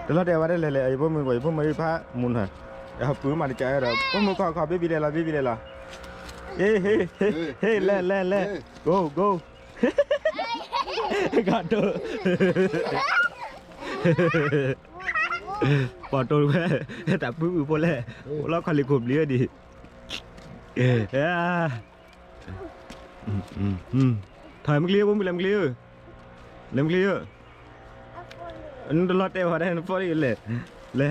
တလီၤတဲာ်ဝဲဒၣ်လဲၤလဲၤ ယဖိမုၣ်ကွၢ် ယဖိမုၣ်ဖးမူနီၤ, အပုၢ်မးတကးဒီး ဖိမုၣ်ခီခီ ဘ့ဘံလဲၤလီၤ ဘ့ဘံလဲၤလီၤ, ဟ့ ဟ့ ဟ့ လဲၤလဲၤလဲၤ go go, ကတိၤ ပှၤတိၤဝဲ တၢ်ပုၢ်အုၣ်ဖိလဲၣ်, အိၣ်လီၤခီလံၤခိၣ်ဘျံးဝဲဒံး, ထီၣ်မ့ၢ်ကျံ ဖိမုၣ်လဲၤမ့ၢ်ကျံဧၢ, လဲၤမ့ၢ်ကျံဧၢ, နတလီၤတဲာ်ဝဲဒၣ်နဖီၣ်လံလဲၣ်, လဲၤ,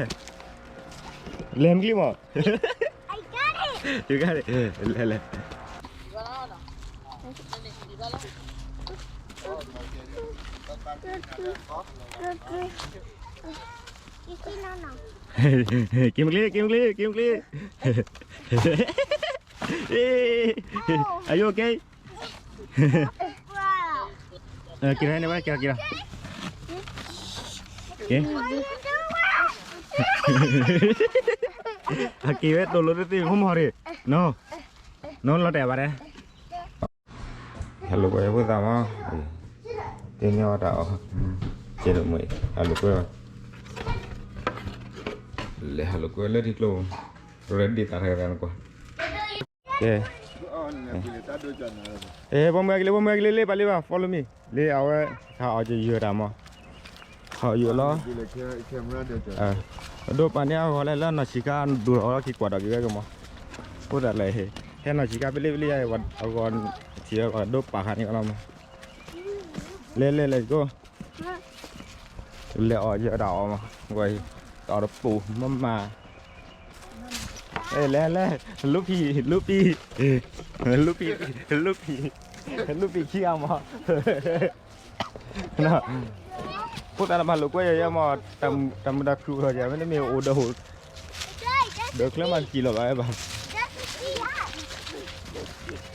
လဲၤမ့ၢ်ကျံမး, လဲၤလဲၤ က့ၤမ့ၢ်ကျံ က့ၤမ့ၢ်ကျံ က့ၤမ့ၢ်ကျံ, are you okay? က့ၤလီၤန့ၣ်ဝဲ က့ၤလီၤ က့ၤလီၤ, က့ၤ, အက့ၤဝဲတိၢ်လိာ်တသ့ၣ်ဖိမီၤရံၣ်, နီၢ်, နီၢ်လီၤတဲာ်ဘၣ်ဒဲး, ဟဲလိာ်ကွဲဖိသၣ်မး, တန့ၢ်အီၣ်တၢ်အီၣ်, ကဲဒိၣ်မး, ဟဲလိာ်ကွဲ, လဲၤဟဲလိာ်ကွဲလၢထံကျိ, ready သးတဂၤနကွၢ်, ကဲ, အဲ ပိာ်မုၣ်ကလံၤ ပိာ်မုၣ်ကလံၤ လ့ပာ်လ့ပာ် follow me, လ့အဝဲ, ဟးအီၣ်ယယၢၤတၢ်မး, ဟးအီၣ်ယၢၤလီၤ, ဒိးပာ်န့ၢ်အဂီၢ်လဲၣ် လၢနီၢ်ဆံးခါဒိၣ်ထီၣ်လီၤခံကွၢ်ဒီးက့ၤဝဲက့ၤမး, အိၣ်တၢ်လဲၣ်ဟ့ၣ်, ဟဲနီၢ်ဆံးခါပလ့ပလ့ယါအဂီၢ်, ထံအဂီၢ်ဒိးပာ်ဃာ်န့ၣ်လီၤမး, လဲၤလဲၤလဲၤကိး လဲၤအီၣ်ယၢၤတၢ်အီၣ်မး, ဝဲ, တအီၣ်တပူၤမးမး, လဲၤလဲၤ, လူပံ, လူပံ, လူပံ, လူပံ, လူပံခံဂၤမး, ဖိသၣ်တမၤလိာ်ကွဲယဲယဲမး, တၢ်မုာ်တၢ်ခုၣ်လီၤယဲ မ့တမ့ၢ်အိၣ်ဒီးဟိၣ်, ဒီးချၢမးတကံၢ်လီၤဘၣ်ဝဲဘၣ် ထံ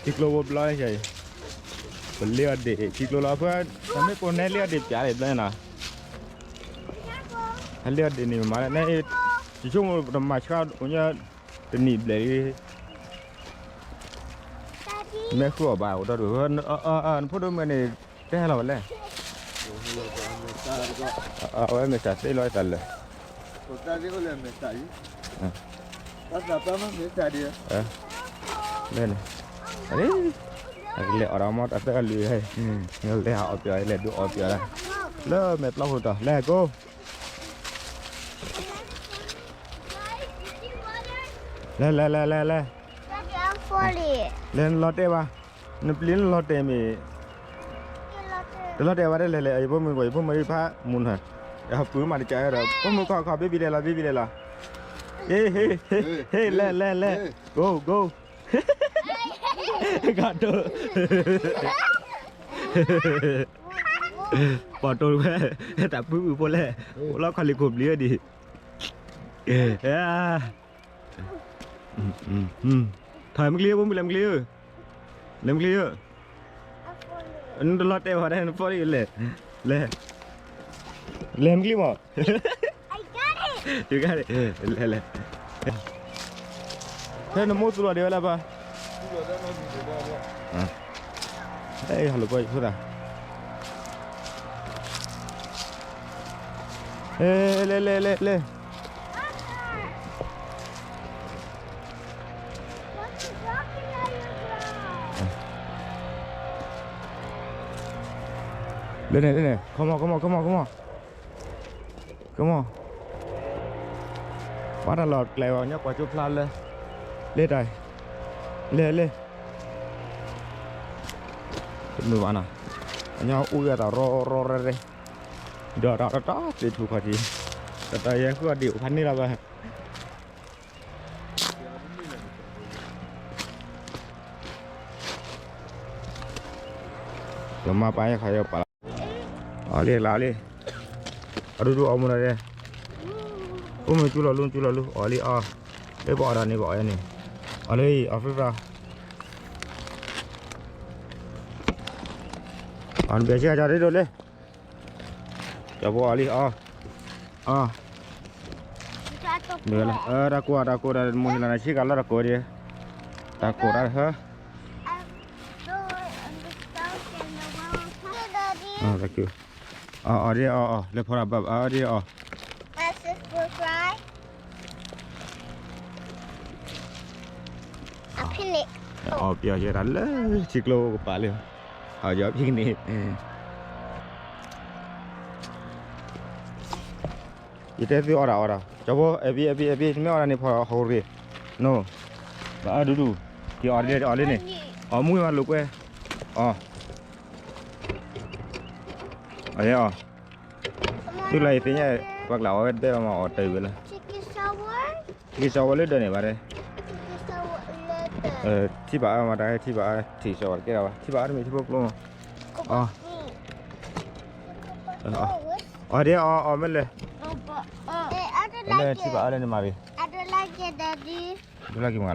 ကျိဖိဘျီန့ၣ်, ပလ့အီၣ်ဒ့ၣ် ထံကျိလီၤဖဲ, တမ့ၢ်ကိးနဲလ့အီၣ်ဒ့ၣ်ပၠးလံဘျီန့ၣ်နီၤ, ဟဲလ့အီၣ်ဒ့ၣ်န့ၣ်မးလၢန့ၣ်, ယဆိကမိၣ်တမၤဆှးအိၣ်ညါ, တနံၣ်ဘျဲၣ်လံ, မ့ၢ်ဃုအီၣ်ဘၣ်အိၣ်ဒီး, နဖိဒိၣ်မုၣ်န့ၣ်, တဲဟဲလီၤဝဲလဲၣ်, အဝဲမဲာ်ဆှးသ့လီၤအသးလၢာ် လဲၣ်န့ၣ်, အကလဲၤအီၣ်ဒီးမ့ၢ်တၢ်သၢဂၤလွံၢ်ဂၤ, လဲၤဟးအီၣ်ပၠး လဲၤဒုးအီၣ်ပၠးဒၣ်, လၢမဲာ်ပျီၢ်ဖိတီၤ လဲၤကိး, လဲၤလဲၤလဲၤလဲၤ, လဲၤနလီၤတဲာ်ဘၣ်, နပျံၤနလီၤတဲာ်မ့ၢ်, တလီၤတဲာ်ဝဲဒၣ်လဲၤလဲၤ ယဖိမုၣ်ကွၢ် ယဖိမုၣ်ဖးမူနီၤ, အပုၢ်မးတကးဒီး ဖိမုၣ်ခီခီ ဘ့ဘံလဲၤလီၤ ဘ့ဘံလဲၤလီၤ, ဟ့ ဟ့ ဟ့ လဲၤလဲၤလဲၤ, go go, ကတိၤ ပှၤတိၤဝဲ, တၢ်ပုၢ်အုၣ်ဖိလဲၣ်, အိၣ်လီၤခီလံၤခိၣ်ဘျံးဝဲဒံး, ထီၣ်မ့ၢ်ကျံ ဖိမုၣ်လဲၤမ့ၢ်ကျံဧၢ, လဲၤမ့ၢ်ကျံဧၢ, နတလီၤတဲာ်ဝဲဒၣ်နဖီၣ်လံလဲၣ်, လဲၤ, လဲၤမ့ၢ်ကျံမး, လဲၤလဲၤ, ဖဲနမိၢ်သူလီၤဒံးဝဲလၢပှၤ, ဟဲလီၤကွၢ်ဖိသၣ်, လဲၤလဲၤလဲၤလဲၤ လၢန့ၣ် လၢန့ၣ် come on, come on, come on, come on, come on, ပှၤတၢ်လီၢ်ကျဲဝဲ ညါကွၢ်ကၠိဖျါလၢ, လၢတၢ်, လၢလၢ, တမုာ်ဘၣ်နီၤ, အညါအူအတၢ်ရီရီရဲရဲ, ဒီးတၢ်တၢ်တၢ်သ့ၣ်ထူၣ်ခီၣ်ထံး, တၢ်တၢ်ယဲဃုအီၣ်ဒံးအိၣ်ဖးန့ၢ်လီၤဘၣ် ကမၤပာ်ယခါယပာ်လီၤ, အီၣ်လံလၢလံ, အဒူဒူအီၣ်မူလီၤဒဲး, အိၣ်မ့ၢ်ကၠူလီၤလူ ကၠူလီၤလူ အီၣ်လံအီၣ်, လၢပအီၣ်ဒီးန့ၣ် ပအီၣ်ယဲန့ၣ်, အီၣ်လံ အီၣ်ဖျိဖျါ, အီၣ်နဘၣ်ဆံးကၢ်ဒ်ဒိၣ်လံ ကၠီဖိအီၣ်လံအီၣ်, အီၣ်, မ့ၢ်လၢ တၢ်ကိၢ် တၢ်ကိၢ် တၢ်မိၢ်ဟံးလီၤနၤဆံးကၢ်လီၤတၢ်ကိၢ်ဒံး, တၢ်ကိၢ်တၢ်ဟၢ, အီၣ်ဒံးအီၣ်အီၣ် လၢဖီလာ်ဘၣ်အီၣ်ဒံးအီၣ်, First try. A picnic. အီၣ်ပျီၢ်ယဲဒၣ်လၢထံကျိကပၤလၢ အီၣ်ယီၤ picnic. ယတဲသုအီၣ်ဒၣ်အီၣ်ဒၣ် ကၠီဖိ အဲၣ်ဘံ အဲၣ်ဘံ အဲၣ်ဘံ နမ့ၢ်အီၣ်ဒၣ်န့ၣ်ဖီၣ်ဟီၣ်ရ့ၣ် နိ ဘၣ်အၢဒူဒူ က့ၤအီၣ်ဒ်လဲၣ်အီၣ်လံန့ၣ် အီၣ်မူဝဲမၤလိာ်ကွဲ အီၣ် အီၣ်ယဲအီၣ် သုလၢယသ့ၣ်ညါ ပှၤကျးအီၣ်ဝဲဒၣ်မၤအီၣ်တၢ်ဝဲလၢ ထံက့ၤစီဝဲလၢဒၢးန့ၣ်ဘၣ်တဲ ထံဘၣ်အၢမၤတၢ်ဟဲထံဘၣ်အၢထံၣ်စီဝဲတကဲဒၣ်ဘၣ် ထံဘၣ်အၢတမ့ၢ်ထံဖိကျိမး အီၣ် အီၣ်ဒ်အီၣ်အီၣ်မ့ၢ်လဲၣ် လၢထံဘၣ်အၢလၢနမၤရံ ဒိလၢက့ၤမၤ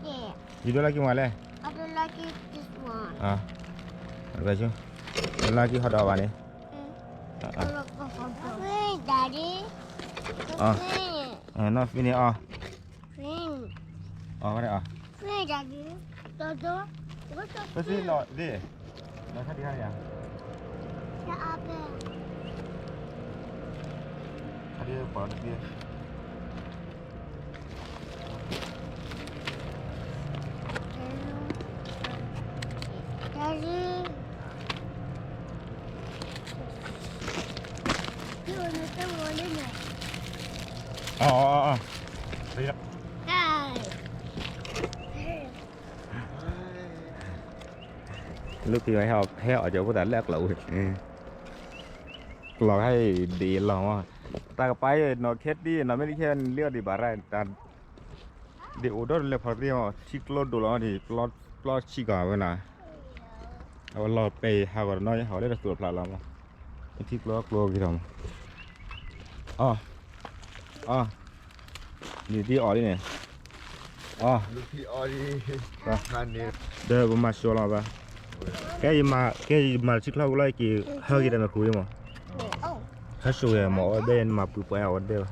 လီၤ ယဒိလၢက့ၤမၤလဲၣ် ဒိလၢက့ၤဟီၣ်ဒီးဘၣ်န့ၣ် not finish အီၣ် အီၣ်ဝဲဒၣ်အီၣ် ပသ့လီၤသ့ လီၤခါဒံးခါဒံးဧါ ခါဒံးပှၤတသ့ အီၣ်အီၣ်အီၣ် လၢခံ ဟဲအီၣ်ကၠီဖိသၣ်လၢအကျိၤဝဲ ကျိၤခါအံၤဒ်အလီၢ်မး တၢ်ကပၤအံၤနီၢ်ခဲတံၢ် နီၢ်မ့ၢ်တခဲလၢအီၤဒံးဘၣ်ရၣ် တၢ်ဒ်အိၣ်ဒီးလဲၤဖီၣ်တသ့မး ထံကျိဒိၣ်လီၤမး ထံကျိပျီဆံးကီးဝဲနၤ အဝဲလီၤပဲာ်ဟးဂီၤတနီၤ ဟးလၢတၢ်သူၣ်တဖျးလီၤမး ထံကျိကျိက့ၤထီၣ်မး အီၣ် အီၣ် ဒ်အီၣ်လံန့ၣ် အီၣ် ဒီးပမၤဆိလီၤဘၣ် ကဲယမၤ ကဲယမၤထံကျိကလီၤက့ၤ ဟဲက့ၤတၢ်မ့ၢ်ဃုာ်မး ဟဲဆိဝဲမး အဝဲဘဲနမၤပှံၤပှဲၤအဝဲဘဲဘၣ်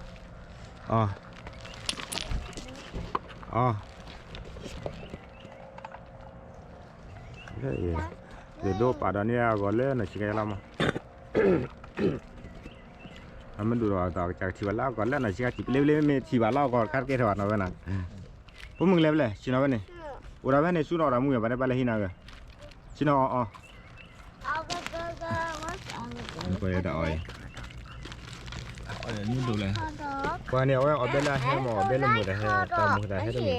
အီၣ် အီၣ် ယဒိးပာ်ဒီးန့ၣ်အဂီၢ်လၢနဆံးကဲလီၤမး အမ့ၢ်ဒိၣ်ဒီးတၢ်ကစၢ်ကထံၣ်ဘၣ်လၢအဂီၢ်လၢနဆံးကဲထံၣ်ပလ့ပလ့မ့ၢ်ထံၣ်ဘၣ်လၢအဂီၢ် ကါတကဲထီၣ်ဘၣ်နီၢ်ဝဲနၤ ဖိမုၣ်ကလဲၤဖဲလဲၣ် ဆ့ၣ်နီၤဝဲန့ၣ် အိၣ်ဒၣ်ဖဲန့ၣ် ဆူနီၣ်ဒီးမုၢ်ဘၣ်တဲဘၣ်လၢဟံးနၤဂ့ၤ ဆ့ၣ်နီၤအီၤအီၤ တၢ်အီၣ်အံၤ ပှၤန့ၣ်အဝဲအီၣ်ဘဲလၢအဟဲမး အီၣ်ဘဲလၢမုၢ်တဟဲ တၢ်မုၢ်တဟဲတမ့ၢ်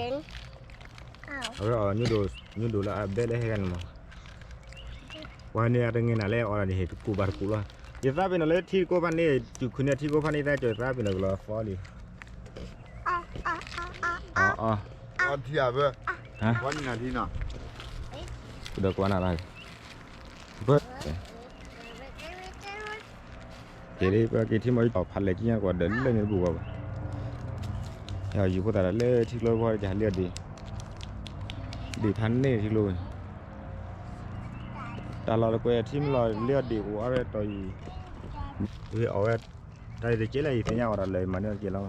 အဝဲအီၣ် ညိဒိၣ်လၢအဘဲလၢဟဲဂၤန့ၣ်မး ပှၤန့ၣ်အတငဲၤနၤလၢအီၣ်ဒၣ်န့ၣ် တကူးဘၣ်တကူးလီၤ ယသးပ့ၤနီၣ်လၢထံတကိးဖးန့ၣ် တုၤခုန့ၣ်ထံတကိးဖးန့ၣ် သးကၠီၤသးပ့ၤနီၣ်ကလီၤသီလံ အီၣ် အီၣ် ထံအဘၢ ပှၤနံၤနၤထံနီၤ ကဒီးကွၢ်နၤလၢ ကဲလံ ပက့ၤထံမီၢ်အီၣ်ဖးလဲၣ်ကံညါကွၢ်ဒီးလၢန့ၣ်တဘူၣ်ဘၣ်ဘၣ် ဟဲအီၣ်ယံၤဖိသၣ်ဒီးလၢထံကျိဖိတကလၢာ်ဒံး ဒံးဖးန့ၢ်ထံကျိဝဲ တၢ်လီၢ်တကွဲးထံမလီၤလၢအီၤဒံးအိၣ်အါဝဲတီၤအံၤ ဝဲအီၣ်ဝဲ တၢ်အံၤတကဲလၢယသ့ၣ်ညါအီၤဒီးလၢယမၤန့ၢ်တကဲလီၤ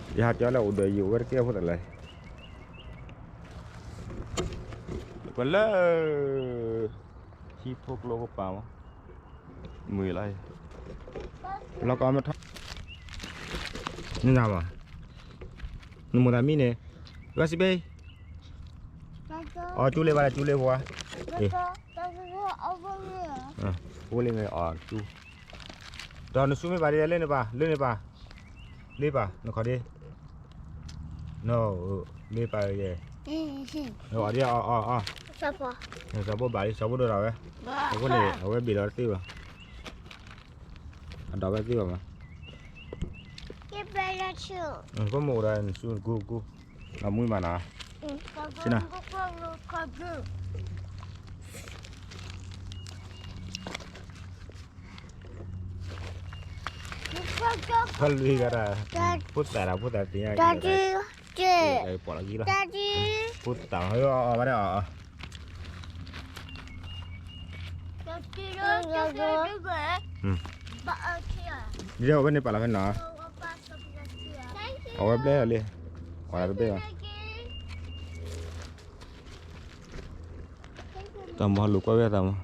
ယဟးကၠီလၢအိၣ်ဒီးယအိၣ်ဝဲတကဲဖိသၣ်လၢ ကွၢ်လၢ ထံဖိကျိကပၤမး မုာ်လီၤ လီၤကီမထီ နနၤမး နမိၢ်သးမံန့ၣ် ဘၣ်စံးဘ့ၣ် အီၤကၠူလ့ဘၣ်လၢကၠူလ့ပှၤ အိၣ်လ့မ့ၢ်အီၤကၠူ ဒီးနဆူမ့ၢ်ဘၣ်ဒ်လဲၣ်န့ၣ်ဘၣ် လၢန့ၣ်ဘၣ် လ့ဘၣ် နခီဒ့ န လ့ပာ်ယဲ အီၤဒ်အီၤအီၤအီၤ စီၤဘိဘၣ်လံ စီၤဘိဒိၣ်တၢ်ဝဲ အဃိန့ၣ် အဝဲဘ့ၣ်လီၤတသ့ဘၣ် အဒိးဝဲသ့ဘၣ်မး ကဲပဲလၢဆူ ကမအိၣ်ဒီးနဆူကူကူ အမူမးနီၤ ဆ့နၤ ဖဲလွံၢ်ဂၤတၢ် ဖိသၣ်တၢ်ဖိသၣ်သ့ၣ်ညါ ပီၣ်လီၤကံလီၤ ဖိသၣ်ဟဲအီၤဘၣ်ဒီးအီၤ ဒ်အဝဲန့ၣ်ပာ်လီၤဖဲနီၤ အဝဲဘျဲၣ်လံ အီၣ်လၢတဘ့ၣ်ဘၣ် တၢ်မၤလိာ်ကွၢ်ဝဲသးမး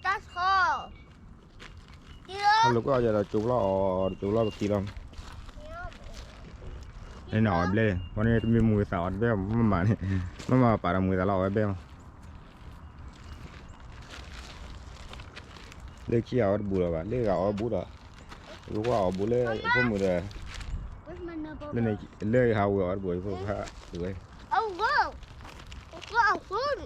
That's all. လိာ်ကွဲအီၤဒီးကၠိဖျီအီၤ, ကၠိဖျီပက့ၤလီၤ. န့ၣ်အီၤဘျဲၣ်, ပှၤန့ၣ်တမ့ၢ်မူၤသးအီၤတဘဲၣ်, မ့ၢ်မးန့ၣ်, မ့ၢ်မးပာ်ဒီးမူၤသးလီၤအီၤဝဲဘဲၣ်မး. လၢခံအီၤတဘူးလီၤဘၣ်, လၢဂၤအီၤတဘူးဒီး, ယကွၢ်အီၤဘူးလၢအဖိမုၣ်ဒီး, လၢဟးဝဲအီၤတဘူး ယဖိဖးဝဲ. အီၤ ဝံၤလီ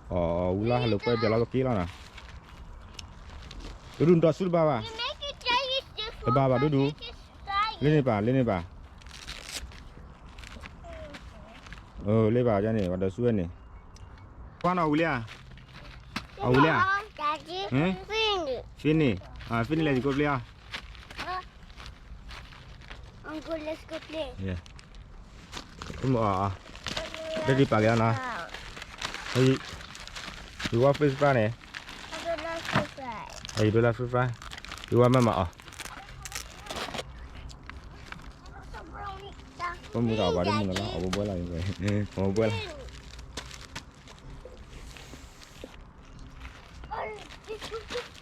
ၤ ဟးလိာ်ကွဲဘၣ်လီၤ ပက့ၤလီၤနီၤ. ဒူဒူ နဒီးဆူတဘၣ်ဘၣ်, တဘၣ်ဘၣ် ဒူဒူ, လၢန့ၣ်ပၣ် လၢန့ၣ်ပၣ်, လၢဘၣ်န့ၣ် ပှၤဒီးဆူဝဲန့ၣ်, ကွၢ်နီၤ ဝံၤလံဧါ, အီၤဝံၤလံဧါ, finish, finish လဲၣ် ယကိးပျ့ၤအီၤ မ့ၢ်အီၤ, တဒ်ပာ်က့ၤအီၤနီၤ, ယဝဲ fish fry န့ၣ်, ယဒိလၢ fish fry, ယဝဲမ့ၢ်မ့ၢ်အီၤ, ဖိမုၣ်တၢ်အီၣ်ပှၤဒ်မုၣ်ကလီၤ အီၣ်ဘှဲဘှဲလီၤ, အီၣ်ဘှဲဘှဲလီၤ,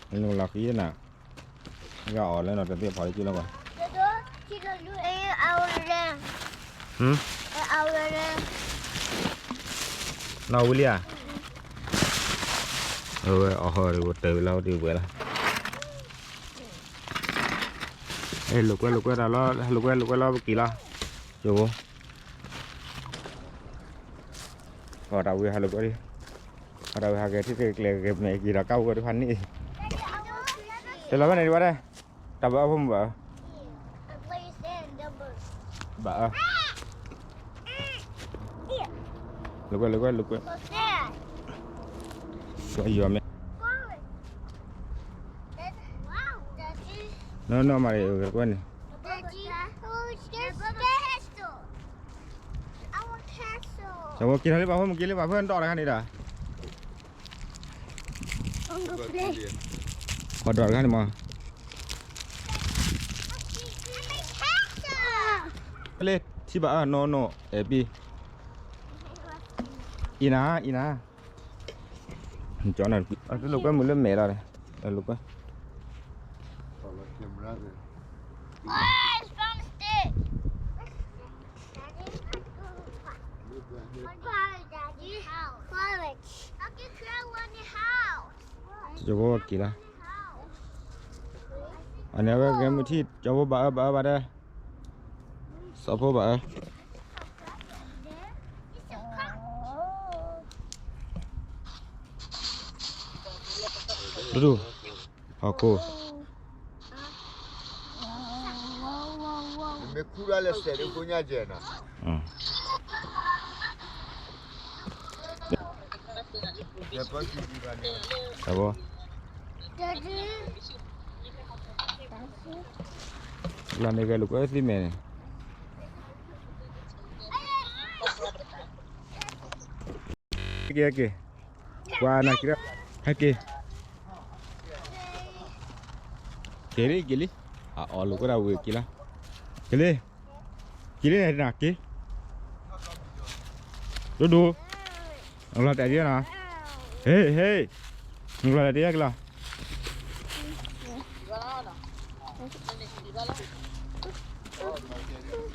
လီၤဃံနၤ, ယအီၣ်လၢနီၤ တသ့ၣ်ဖီၣ်လၢက့လီၤကွၢ်, နီၤဝံၤလံဧါ, အဝဲအီၣ်ဟီၣ်ဒီး တၢ်ဝဲလီၤ ဒ်ဝဲလီၤ, လိာ်ကွဲလိာ်ကွဲတၢ်လီၤ လိာ်ကွဲလိာ်ကွဲလီၤ ပက့ၤလီၤ, ယိၤဘိ အီၣ်တၢ်ဝံၤဟးလိာ်ကွဲ, အီၣ်တၢ်ဝံၤဟးက့ၤထံၣ်က့ၤကျဲက့ၤမဲာ်က့ၤဒီး ကၢ်ဝဲတဖၣ်န့ၣ်, တလီၤဘၣ်န့ၣ်ဒံးဘၣ်ဒဲး, တၢ်ဘၣ်အီၣ်ဖိမုၣ်ဘၣ်, ဘၣ်အီၣ်, လိာ်ကွဲလိာ်ကွဲလိာ်ကွဲ, ယွၤမဲာ်, နီၢ်နီၢ်မး လိာ်ကွဲန့ၣ် ကၠီၤဖိက့ၤထီၣ်လၢပှၤဖိမုၣ်က့ၤလၢပှၤဖၢၣ်ဒီးတခါန့ၣ်ဒီး, ပှၤဒီးတခါန့ၣ်မး, လၢထံဘၣ်အၢ နီၢ်နီၢ် အဲၣ်ပံ, အံၤနၤ အံၤနၤ, ကၠီနၤ, လိာ်ကွဲမုၢ်လၢမဲာ်လီၤ, လိာ်ကွဲ ကၠီဖိက့ၤလီၤ, အန့ၣ်အဝဲဂဲၤမုၢ်ထံ ကၠီဖိဘၣ်အၢဘၣ်အၢဘၣ်ဒဲး, စီၤဖိဘၣ်အၢ, ဒူဒူ, ဟီၣ်ခိၣ် မ့ၢ်ခူၣ်ဒၣ်လဲာ်စဲးဒ်ဖိညါကဲနီၤ, တၢ်ဘီ, လၢန့ၣ်ဂဲၤလိာ်ကွဲသံမဲာ်န့ၣ်, က့ၤက့ၤ, ကွၢ်နၤက့ၤ, ဟဲက့ၤ, က့ၤလံက့ၤလံ, အအီၣ်လိာ်ကွဲဒၣ်ဝံၤက့ၤလီၤ, က့ၤလံ, က့ၤလံနၤက့ၤ, ဒိဒိ, နလီၤတဲာ်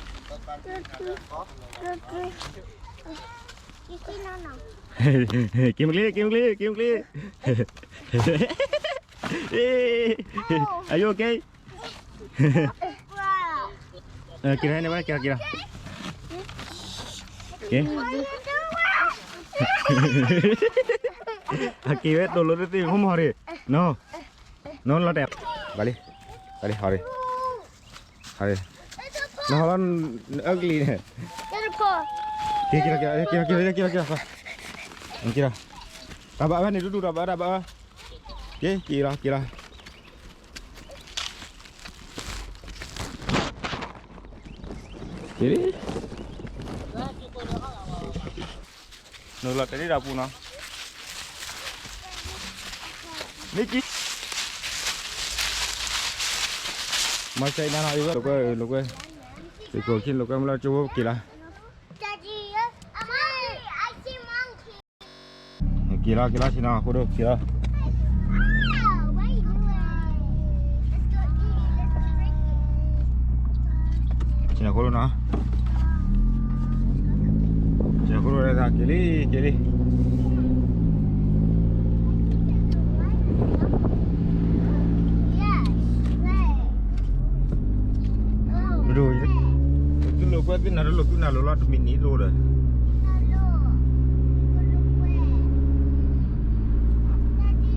ဒ်နီၤ, ဟ့ၣ်ဟ့ၣ်, နလီၤတဲာ်ဒ်က့ၤလီၤ က့ၤမ့ၢ်ကျံ, က့ၤမ့ၢ်ကျံ, က့ၤမ့ၢ်ကျံ, အယိက့ၤ, က့ၤထီၣ်န့ၣ်ဝဲ က့ၤထီၣ်, က့ၤထီၣ်, က့ၤ, အက့ၤဝဲတိၢ်လိာ်တသ့ၣ်ဖိမီၤရ့ၣ်, နီၢ်, နီၢ်လီၤတဲာ်, ဘၣ်လံ, ဘၣ်လံ ဟီၣ်ရ့ၣ် ဟီၣ်ရ့ၣ်, နဟီၣ်လီၤ အကလံၤန့ၣ်, က့ၤက့ၤလီၤ က့ၤလီၤ က့ၤလီၤ က့ၤလီၤ က့ၤလီၤ, က့ၤလီၤ, တၢ်ဘၣ်အၢန့ၣ် ဒူဒူ တၢ်ဘၣ်အၢ တၢ်ဘၣ်အၢ, က့ၤ က့ၤလီၤ က့ၤလီၤ, က့ၤလံ, နလီၤတဲာ်ဒ်ဒီးပူၤနီၤ, မ့ၢ်ကံ မၤစဲအံၤနၤနီၤ အံၤဝဲ လိာ်ကွဲ လိာ်ကွဲ, စ့ၢ်ကီးခံလိာ်ကွဲမ့ၢ်လၢကၠိဖိက့ၤလီၤ, က့ၤလီၤ က့ၤလီၤ ဆ့ၣ်နီၤခိၣ်ဒိၣ် က့ၤလီၤ. ဆ့ၣ်နီၤခိၣ်ဒိၣ်နီၤ, ဆ့ၣ်နီၤခိၣ်ဒိၣ်ဒၣ် က့ၤလံ က့ၤလံ. ဒိၣ်ဒိၣ်, သုလိာ်ကွဲ သုနၢ်တလိာ် သုနၢ်လိာ်လီၤ တမံးနံးတအိၣ်ဒီး ဆ့ၣ်နီ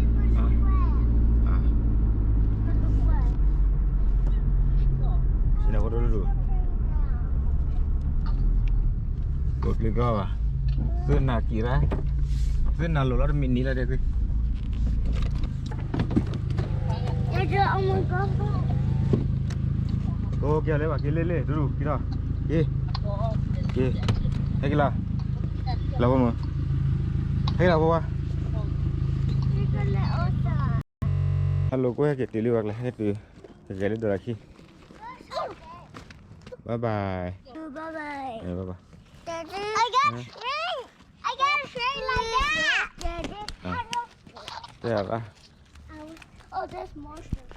ၤခိၣ်ဒိၣ်ဒိၣ်, ကိးကျ့ကီဘၣ်, သုနၢ်က့ၤရၣ်, သုနၢ်လိာ်လီၤ တမံးနံးလၢဒဲးသ့. က့ၤလၢဘၣ် က့ၤလ့လ့ ဒိၣ်ဒိၣ် က့ၤထီၣ်, က့ၤ, က့ၤ, ဟဲက့ၤလီၤ, လီၤဖိမုၣ်, ဟဲက့ၤလီၤဖိဝါ, ဟဲလိာ်ကွဲ ဟဲက့ၤတုၤလံ ပှၤကျဲ ဟဲက့ၤတုၤ, ကကဲလၢဒိၣ်လၢခံ, bye bye, bye bye, တဲ, တဲ,